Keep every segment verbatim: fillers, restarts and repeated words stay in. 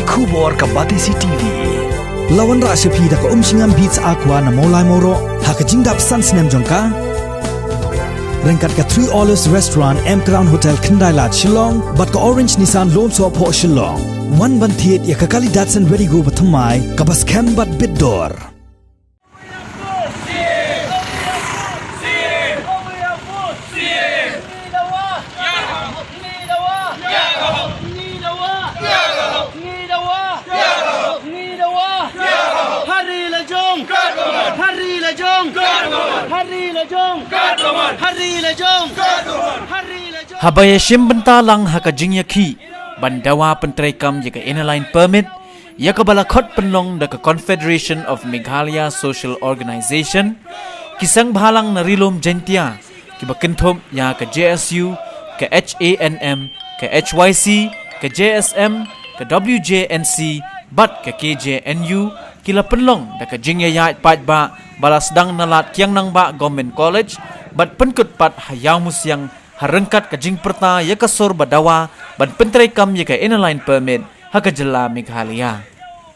Khubor ka Batesi T V. La wanrah sha phi da ka Umshngam Beats Aqua na Mawlai Mawroh ha ka jingdap san snem jong ka. Ryngkat ka Three Olives Restaurant, M Crown Hotel, Khyndai Lad, Shillong, bad ka Orange Nissan Lumsohphoh, Shillong. Wan ban thied ïa ka kali Datsun Redi-GO bathymmai kaba skhem bad bit dor. Haba ïashim bynta lang ha ka jingïakhih ban dawa pyntreikam ïa ka Inner Line Permit, ïa kaba la khot pynlong da ka Confederation of Meghalaya Social Organisation, ki seng bhalang na Ri-lum Jaiñtia, kiba kynthup ïa ka J S U, ka H A N M, ka H Y C, ka J S M, ka W J N C, bad ka K J N U, ki la pynlong da ka jingïaïaid paidbah ba la sdang na Ladkiang Nangbah Government College, bad pynkut pat ha Ïawmusiang, ha ryngkat ka jingpyrta ïa ka sur ba dawa ban pyntreikam ïa ka Inner Line Permit ha ka jylla Meghalaya.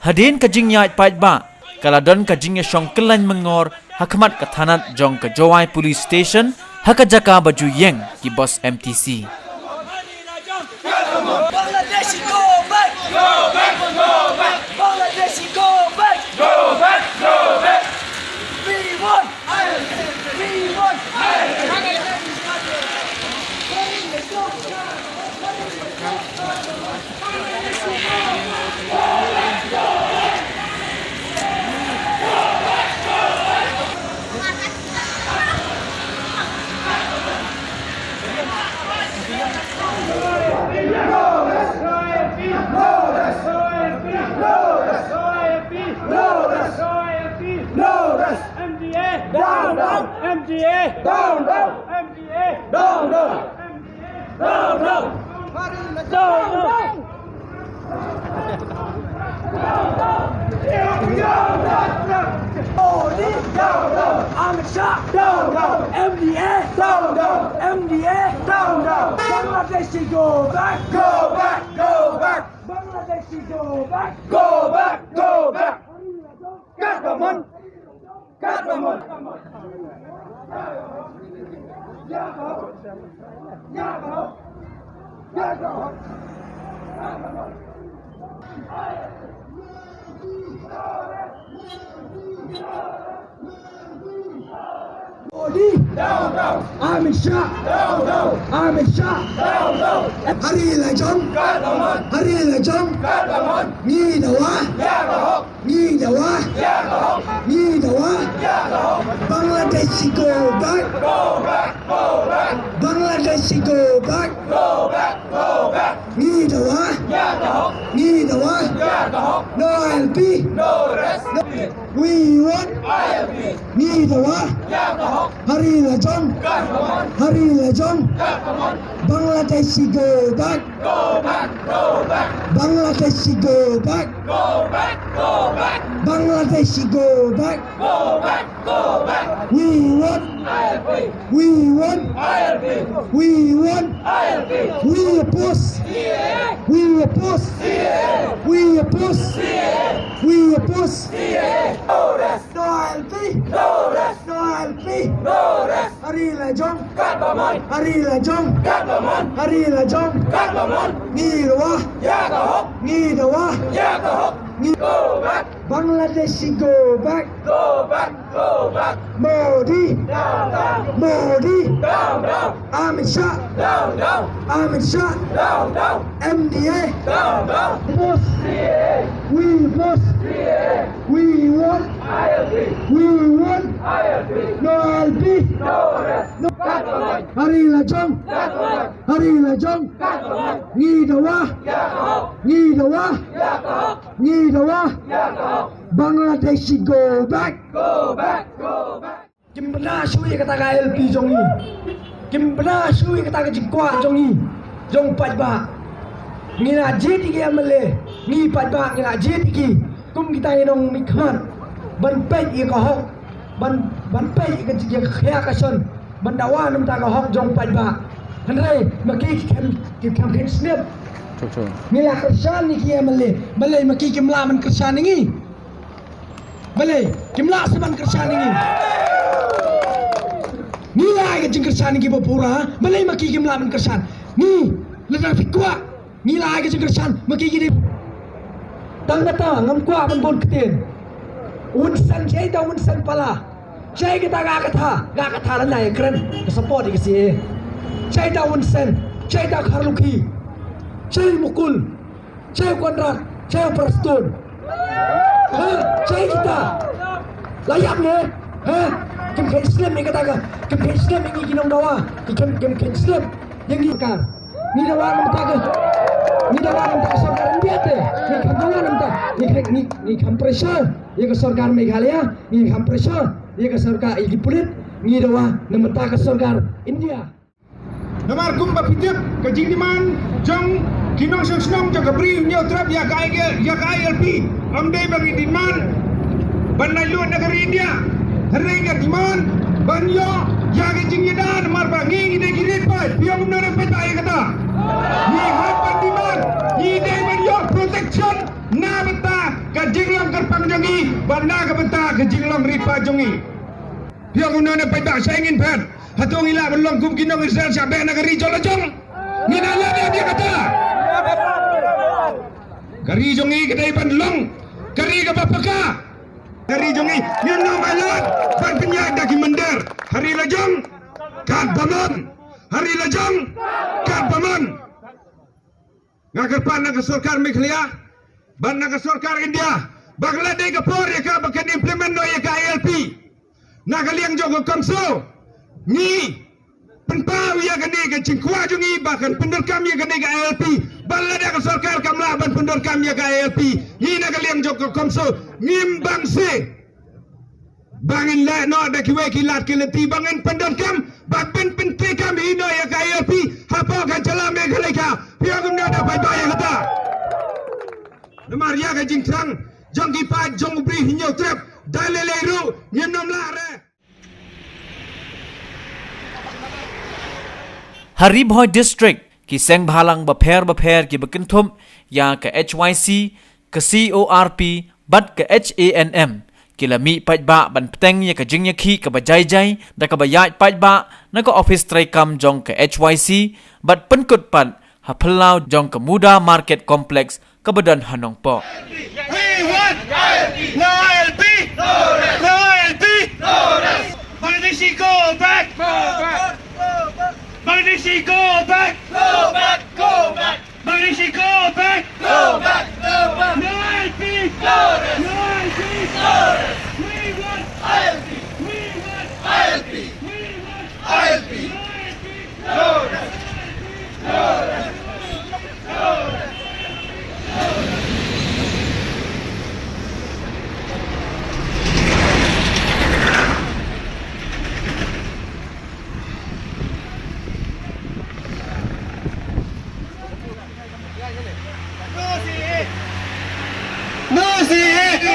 Hadien ka jingïaid paidbah, ka la don ka jingïashong kyllaiñ myngor ha khmat ka thanat jong ka Jowai Police Station, ha ka jaka ba ju ïeng ki bus M T C. Bangladeshi, go back! Go back! Go back! Bangladeshi, go back! Go back! Go back! We want! We want! M D A, down, down. M D A, down, down. M D A, down, down. Down, down. Down, down. Modi, down, down. Amit Shah, down, down. M D A, down, down. M D A, down, down. Bangladeshi, go back. Go back, go back. Bangladeshi, go back. Go back, go back. Government. Modi. Down, down. Amit Shah. Down, down. Amit Shah. Down, down. Ha ri la jong. Government. Ha ri la jong. Government. Ngi dawa. Ïa ka hok. Ngi dawa. Ïa ka hok. Ngi dawa. Ïa ka hok. Bangladeshi, go back. Go back, go back. Bangladeshi, go back. Go back, go back. Ngi dawa. Ïa ka hok. Ngi dawa. Ïa ka hok. No I L P. No rest. We want. I L P. Ngi dawa. Ïa ka hok. Ha ri la jong. Government. Ha ri la jong. Government. Bangladeshi, go back. Go back, go back. Bangladeshi, go back. Go back, go back. Bangladeshi, go back. Go back, go back. We want. I L P. We want. I L P. We want. I L P. We oppose. C A A. We oppose. C A A. We oppose. C A A. We oppose. C A A. No rest. No I L P. No rest. No I L P. No rest. Ha ri la jong. Government. Ha ri la jong. Government. Ha ri la jong. Government. Ngi dawa. Ïa ka hok. Ngi dawa. Ïa ka hok. Ngi. Go back. Bangladeshi, go back. Go back. Go back. Modi. Down, down. Modi. Down, down. Amit Shah. Down, down. Amit Shah. Down, down. M D A. Down, down. Oppose. C A A. We oppose. C A A. We want. I L P. We want. I L P. No I L P. No rest. No. Government. Ha ri la jong. Government. Ha ri la jong. Government. Ngi dawa. Ïa ka hok. Ngi dawa. Ïa ka hok. Ngi dawa. Ïa ka hok. Bangladeshi, go back. Go back. Go back. Kim bna shuh ïa kata ka I L P jong ngi. Kim bna shuh ïa kata ka jingkwah jong ngi. Jong paidbah. Ngi la jied ïa ki M L A. Ngi paidbah ngi la jied ïa ki. Kum kita ngi nongmihkhmat. Ban peit ïa ka hok. Ban, ban peit ïa ka, ïa ka khia ka shon. Ban dawa na ka bynta ka hok jong paidbah. Hynrei ma ki ki khlem, ki khlem kit sniet. Ngi la kyrshan ïa ki M L A, balei ma ki kim lah ban kyrshan ïa ngi? Balei kim lah sa ban kyrshan ïa ngi? Ngi la ai ka jingkyrshan ïa ki ba pura, balei ma ki kim lah ban kyrshan? Ngi la dang phi kwah, ngi la ai ka jingkyrshan, ma ki ki dei. Tang kata ngam kwah ban bun ktien. Hun seng shaita, hun seng pala. Shaita ga kata, ga kata la nai kren ka support ïa ka C A A. Shaita hun seng, shaita Kharlukhi, shai Mukul, shai Conrad, shai Prestone. Ha, shai kita. La ïap ne? Ha? Kim kheiñ slem ïa kata ka, kim kheiñ slem ïa ngi ki nongdawa. Kim, kim kheiñ slem ïa ngi ka. Ngi dawa na mynta ka, ngi dawa na mynta ka sorkar India te. Ngi kham dawa na mynta, ngi kham, ngi, ngi kham pressure ïa ka sorkar Meghalaya, ngi kham pressure ïa ka sorkar, ïa ki pulit, ngi dawa na mynta ka sorkar India. Namar kumba phi tip ka jingdemand jong ki nongshong shnong jong ka Bri Hynñiewtrep ïa ka I L P, ym dei ba ngi demand ban laitluid na ka ri India. Hynrei ngi demand ban ïoh ïa ka jingïada namar ba ngi ngi dei ki rit paid. Phi ong kumno, rit paid ba ïa kata. Ngi hap ban demand, ngi dei ban ïoh protection na bynta ka jinglong kyrpang jong ngi bad na ka bynta ka jinglong rit paid jong ngi. Phi ong kumno, rit paid ba, shai ngin phet. Hato ngi lah ban long kum ki nong Israel shah beh na ka ri jong la jong? Ngin ïa leh ïa kata. Ka ri jong ngi ka dei ban long ka ri kaba paka. Ka ri jong ngi ngin ym ailad ban pynïaid da ki mynder. Ha ri la jong katba mon. Ha ri la jong katba mon. Nga kyrpad na ka sorkar Meghalaya bad na ka sorkar India ba ka la dei ka por ïa ka ba kan implement noh ïa ka I L P. Na ka liang jong ka CoMSO ngi pynpaw ïa kane ka jingkwah jong ngi ba kan pyndonkam ïa kane ka I L P. Bad lada ka sorkar kam lah ban pyndonkam ïa ka I L P, ngi na ka liang jong ka CoMSO ngim bang se ba ngin leh noh da kiwei ki lad ki lynti, ba ngin pyndonkam bad pyn, pyntreikam hi noh ïa ka I L P hapoh ka jylla Meghalaya. Phi ong kumno, da paidbah, ïa kata. Namar ïa ka jingthrang jong ki paid jong u Bri Hynñiewtrep da lei lei ruh ngin ym lah re. Ha Ri Bhoi District, ki seng bhalang bapher bapher kiba kynthup ïa ka H Y C, ka C O R P bad ka H A N M ki la mih paidbah ban bteng ïa ka jingïakhih kaba jai jai da kaba ïaid paidbah na ka ophis treikam jong ka H Y C bad pynkut pat ha phyllaw jong ka Muda Market Complex kaba don ha Nongpoh. We want no I L P! No I L P! Bangladeshi, go back! Bangladeshi, go back! Go back! Go back! Bangladeshi, go back! Go back! Go back! No I L P! No rest! No I L P! No rest! We want I L P! We want I L P! We want I L P! No I L P! No rest! No I L P! No rest! No C A A! No C A A!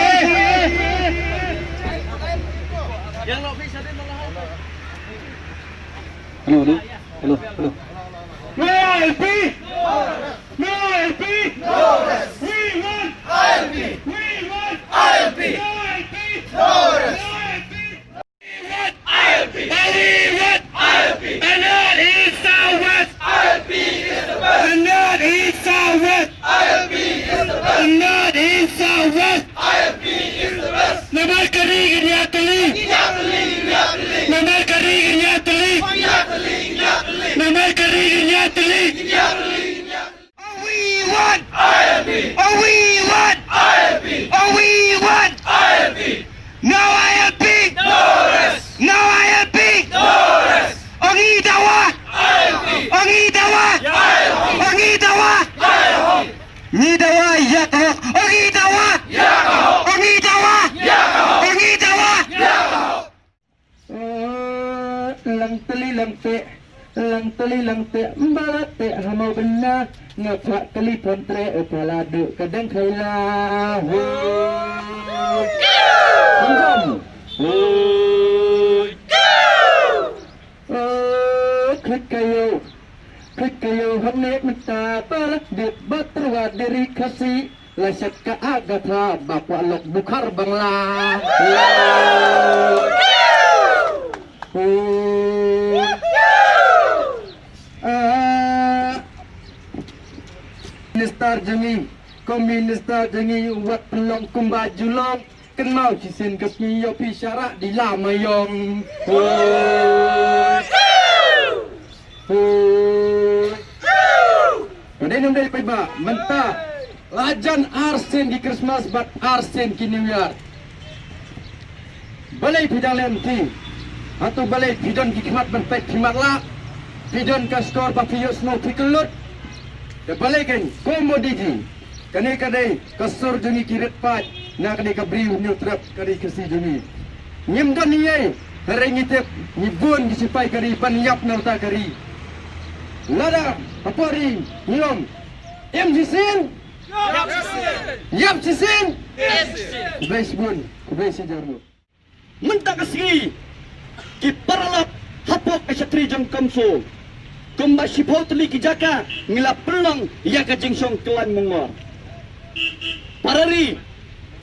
Hello, hello, hello, hello. No I L P! No I L P! We want I L P! We want I L P! No I L P! No rest! No I L P! We want I L P! We want I L P! And not in South West! I L P is the best! And not in South West! I L P is the best! And not in South West! I L P is the best! Namar ka ri ngin ïatylli! Ngin ïatylli, ngin ïatylli! Namar ka ri ngin ïatylli! Ngin ïatylli, ngin ïatylli! Namar ka ri ngin ïatylli! Ngin ïatylli, ngin ïatylli! Oh, we want I L P! Oh, we want I L P! Oh, we want I L P! No I L P! No rest! No I L P! No rest! Ong i dawa! I L P! Ong i dawa! I L P! Ong i dawa! I L P! Ngi dawa ïa ka hok! Ong i dawa! Ïa ka hok! Ong i dawa! Ïa ka hok! Ong i dawa! Ïa ka hok! Eh, lang tylli lang teh, lang tylli lang teh, mbalat teh ha Mawbynna, nga phah kali phon treh, eh, pala duh ka dang khaila. Hoi. Hoi. Eh, khut kayo. Ka ïoh hangne mynta para dip ba tyrwa diri Khasi. La shat ka Agatha ba kwah lok bukhar Bangla. Ah, Minister jong ngi, Kom Minister jong ngi wat pynlong kumba ju long. Kynmaw shisien ka sngi ïoh phi sharak di la mayong. Hoi. Hoi. Ka dei nang dei paidbah mynta la jan ar sien ki Christmas bad ar sien ki New Year. Balei phi dang leh lynti? Hato balei phi don ki khmat ban peit phi matlah? Phi don ka shkor ba phi ïohsngew phi kyllut? Te balei kein ko Modi ji? Kane ka dei ka sur jong ngi ki rit paid na kane ka Bri u Hynñiewtrep ka ri Khasi jong ngi. Ngim don eiei hynrei ngi tip ngi bun ki sipai ka ri ban ïap na bynta ka ri. Lada hapoh ri ngi ong im shisien, ïap shisien. Khublei shibun, khublei shihajar nguh. Mynta ka sngi ki paralok hapoh ka shatri jong CoMSO, kumba shiphew tylli ki jaka ngi la pynlong ïa ka jingshong kyllain mongor. Para ri,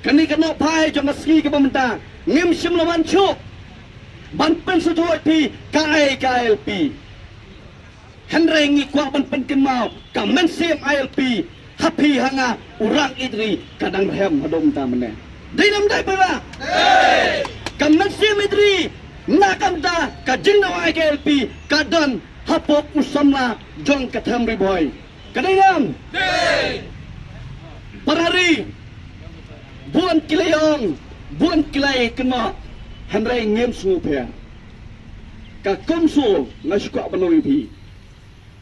kane ka nohphai jong ka sngi kaba mynta ngim shym la wan shuh ban pynsngewthuh ïa phi kaei ka I L P. Hynrei ngi kwah ban pynkynmaw ka mynsiem I L P ha phi ha nga u rang ïeit ri ka dang rhem haduh mynta mynne. Dei ne ym dei para? Ka mynsiem ïeit ri na ka bynta ka jingdawa ïa ka I L P ka don hapoh u samla jong ka them Ri Bhoi. Ka dei ne ym? Para ri, bun ki la ïa ong, bun ki la ïa kynnoh, hynrei ngim sngewpher. Ka CoMSO nga shu kwah ban ong ïa phi.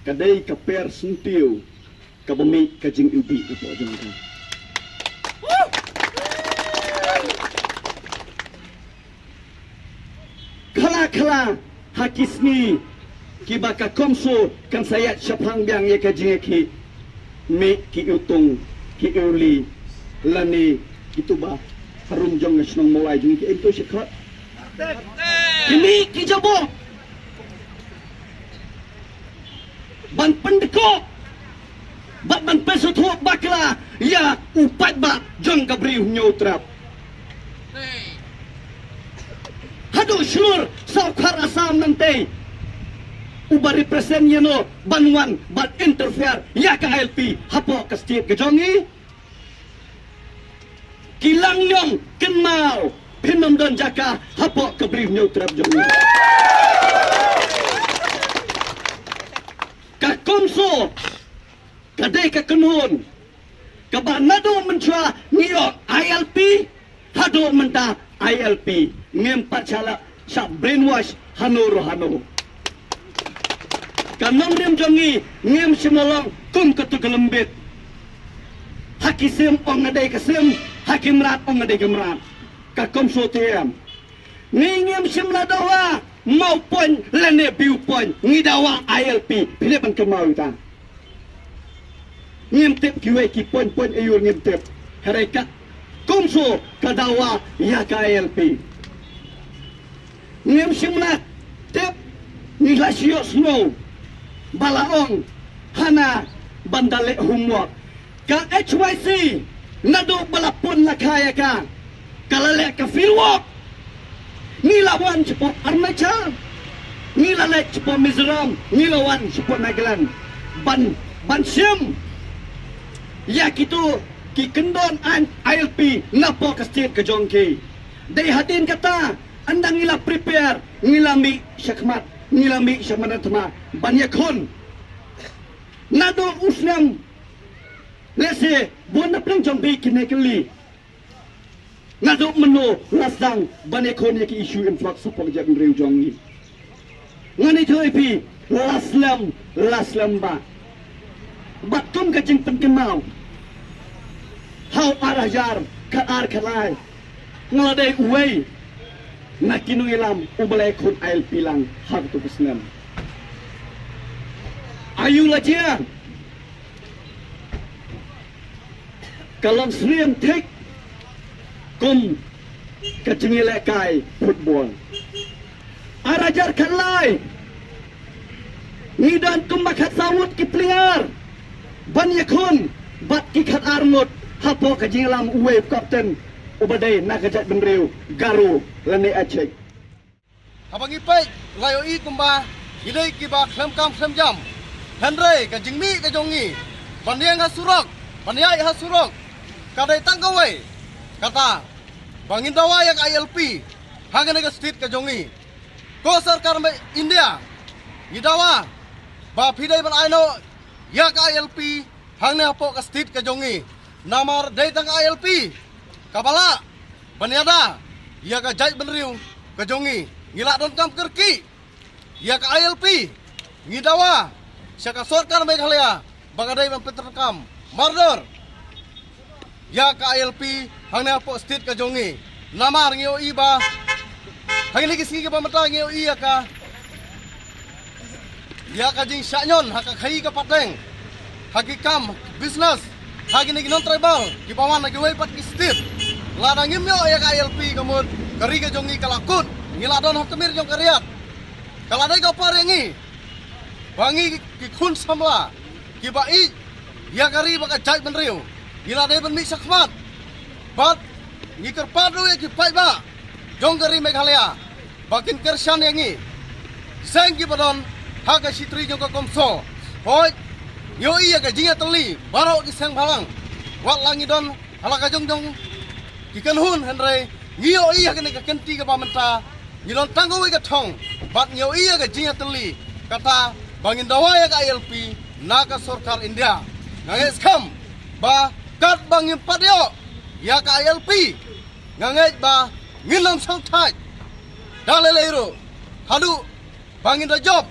Ka dei ka per syntiew kaba mih ka jingiwbih hapoh jong ka. Khala khala ha ki sngi kiba ka CoMSO kan sa ïaid shaphang biang ïa ka jingïakhih, mih ki iwtung ki iwli lane kito ba harum jong ka shnong Mawlai jong ki im to shakhot. Ki mih ki jaboh ban pyndkoh bad ban pynsngewthuh bakla ïa u paidbah jong ka Bri u Hynñiewtrep. Haduh shlur Sawkar Assam nangtei uba represent ïano ban wan ban interfere ïa ka I L P hapoh ka state ka jong ngi. Ki Langniong, kynmaw, phin ym don jaka hapoh ka Bri u Hynñiewtrep jong ngi. Ka CoMSO ka dei ka kynhun kaba naduh mynshuwa ngi ong I L P, haduh mynta I L P. Ngim pat sha la sha brainwash hano ruh hano. Ka nongrim jong ngi ngim shym la long kum katu ka lembit. Ha ki sim ong nga dei ka sim, ha ki mrad ong nga dei ka mrad. Ka CoMSO te em. Ngi ngim shym la dawa Mawpoint lane Viewpoint, ngi dawa I L P. Phi dei ban kynmaw ïa ta. Ngim tip kiwei ki point point aiu ngim tip. Hynrei ka CoMSO ka dawa ïa ka I L P. Ngim shym la tip, ngi la shu ïohsngew ba la ong hana ban da leh homework. Ka H Y C naduh ba la pun la kha ïa ka, ka la leh ka fieldwork. Ngi la wan shapoh Arunachal, ngi la leit shapoh Mizoram, ngi la wan shapoh Nagaland ban, ban shim ïa kito ki kyndon aiñ I L P napoh ka state ka jong ki. Dei hadien kata, ynda ngi la prepare, ngi la mih shakhmat, ngi la mih sha Madan Thma ban ïakhun. Naduh u snem, lehse bun na pdeng jong phi kine ki kylli, naduh mynno la sdang ban ïakhun ïa ki issue influx hapoh ka jaitbynriew jong ngi? Ngan ïathuh ïa phi, la slem, la slem bha. Bad kum ka jingpynkynmaw, ha u ar hajar khatar khatlai, nga la dei uwei na ki nongïalam uba la ïakhun I L P lang ha katu ka snem. Aiu la jia? Ka long syriem thik kum ka jingïalehkai football. Ar hajar khatlai, Ngi don kumba khatsaw ngut ki plinger ban ïakhun bad ki khatar ngut hapoh ka jingïalam uwei u kapten uba dei na ka jaitbynriew Garo lane Achik. Haba ngi peit la ïohi kumba ngi dei kiba khlem kam khlem jam. Hynrei ka jingmih ka jong ngi ban ïeng ha surok, ban ïaid ha surok, ka dei tang kawei, kata ba ngin dawa ïa ka I L P hangne ka state ka jong ngi. Ko sorkar India, ngi dawa ba phi dei ban ai noh ïa ka I L P hangne hapoh ka state ka jong ngi. Namar dei tang ka I L P kaba lah ban ïada ïa ka jaitbynriew ka jong ngi. Ngi lah donkam kyrkieh ïa ka I L P. Ngi dawa sha ka sorkar Meghalaya ba ka dei ban pyndonkam mardor ïa ka I L P hangne hapoh state ka jong ngi. Namar ngi ïohi ba hangne ki sngi kiba mynta ngi ïohi ïa ka, ïa ka jingshah ñion ha ka khaïi ka pateng, ha ki kam business, ha kine ki non tribal kiba wan na kiwei pat ki state. Lada ngim ïoh ïa ka I L P ka mut ka ri ka jong ngi ka la kut. Ngi la don ha tmier jong ka riat. Ka la dei ka por ïa ngi ba ngi ki khun samla kiba ïeit ïa ka ri bad ka jaitbynriew, ngi la dei ban mih shakhmat bad ngi kyrpad ruh ïa ki paidbah jong ka ri Meghalaya ba kin kyrshan ïa ngi, seng kiba don ha ka shitri jong ka CoMSO. Hooid, ngi ïohi ïa ka jingïatylli baroh ki seng bhalang, wat la ngi don ha la ka jong jong ki kynhun, hynrei ngi ïohi ïa kane ka kynti kaba mynta ngi don tang kawei ka thong bad ngi ïohi ïa ka jingïatylli, kata ba ngin dawa ïa ka I L P na ka sorkar India. Nga ngeit skhem ba katba ngim pat ïoh ïa ka I L P, nga ngeit ba ngin ym shong thait da lei lei ruh haduh ba ngin da jop.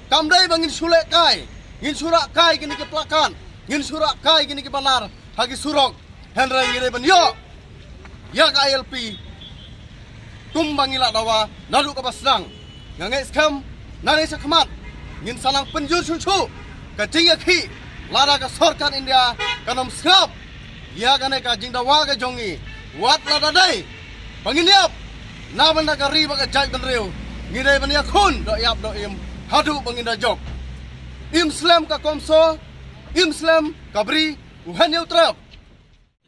Kam dei ba ngin shu leh kai, ngin shu rah kai kine ki plakat, ngin shu rah kai kine ki banner ha ki surok, hynrei ngi dei ban ïoh ïa ka I L P kumba ngi la dawa naduh kaba sdang. Nga ngeit skhem nangne shakhmat ngin sa nang pynjur shuh shuh ka jingïakhih lada ka sorkar India kan ym sngap ïa kane ka jingdawa ka jong ngi. Wat lada dei ba ngin ïap na bynta ka ri bad ka jaitbynriew, ngi dei ban ïakhun doh ïap doh im haduh ba ngin da jop. Im slem ka CoMSO, im slem ka Bri u Hynñiewtrep.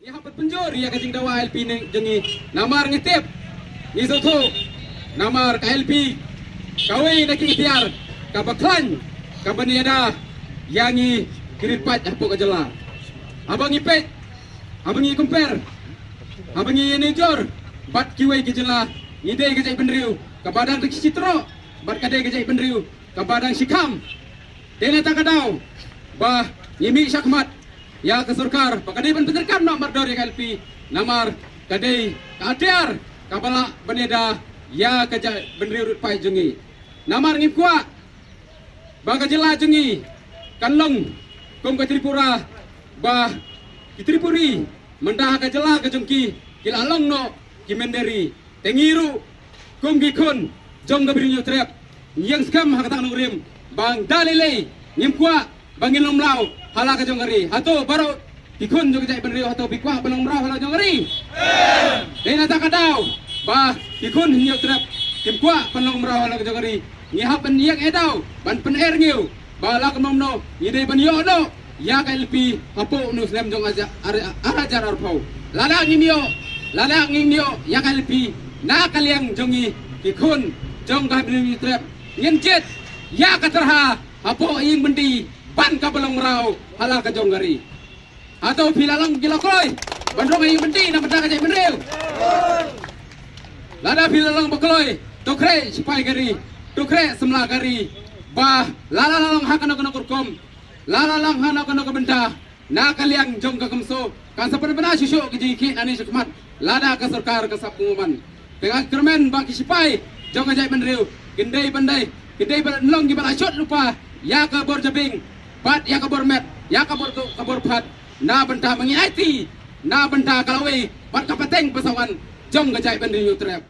Ngi hap ban pynjur ïa ka jingdawa I L P ne jong ngi, namar ngi tip, ngi sngewthuh, namar ka I L P kawei na ki itiar kaba khlaiñ kaban ïada ïa ngi ki riewpaid hapoh ka jylla. Haba ngi peit, haba ngi compare, haba ngi ïanujor bad kiwei ki jylla, ngi dei ka jaitbynriew kaba dang da ki shi troh bad ka dei ka jaitbynriew kaba dang shi kham. Dei na kata ka daw ba ngi mih shakhmat ïa ka sorkar ba ka dei ban pyndonkam noh mardor ïa ka I L P, namar ka dei ka atiar kaba lah ban ïada ïa ka jaitbynriew riewpaid jong ngi. Namar ngim kwah ba ka jylla jong ngi kan long kum ka Tripura, ba ki Tripuri mynta ha ka jylla ka jong ki ki la long noh ki mynder ri. Te ngi ruh kum ki khun jong ka Bri Hynñiewtrep, ngi ïeng skhem ha kata ka nongrim ba da lei lei ngim kwah ba ngin long mraw ha la ka jong ka ri. Hato baroh ki khun jong ka jaitbynriew, hato phi kwah ban long mraw ha la ka jong ka ri? Dei na kata ka daw ba ki khun Hynñiewtrep kim kwah ban long mraw ha la ka jong ka ri. Ngi hap ban ïeng eh daw ban pyneh rngiew ba la ka mano ngi dei ban ïoh noh ïa ka I L P hapoh une u snem jong ar hajar, ar, ar hajar arphew. Lada ngim ïoh, lada ngim ïoh ïa ka I L P na ka liang jong ngi ki khun jong ka Bri Hynñiewtrep, ngin jied ïa ka tyrha hapoh ïing byndi ban ka ba long mraw ha la ka jong ka ri. Hato phi la long ki la kloi ban rung ha ïing byndi na bynta ka jaitbynriew? Lada phi la long ba kloi, to khreh sipai ka ri, to khreh samla ka ri, ba lada la long ha kano kano ka rukom, lada la long ha kano kano ka bynta na ka liang jong ka CoMSO kan sa pynbna shuh shuh ka jingïakhih nangne shakhmat lada ka sorkar ka sap kum u man. Te nga kyrmen ba ki sipai jong ka jaitbynriew kin dei ban dei, kin dei ban long kiba la shut lypa ïa ka bor jabieng bad ïa ka bor met, ïa ka bor, ka bor phad, na bynta ba ngin aiti na bynta ka lawei bad ka pateng pasawan jong ka jaitbynriew Hynñiewtrep.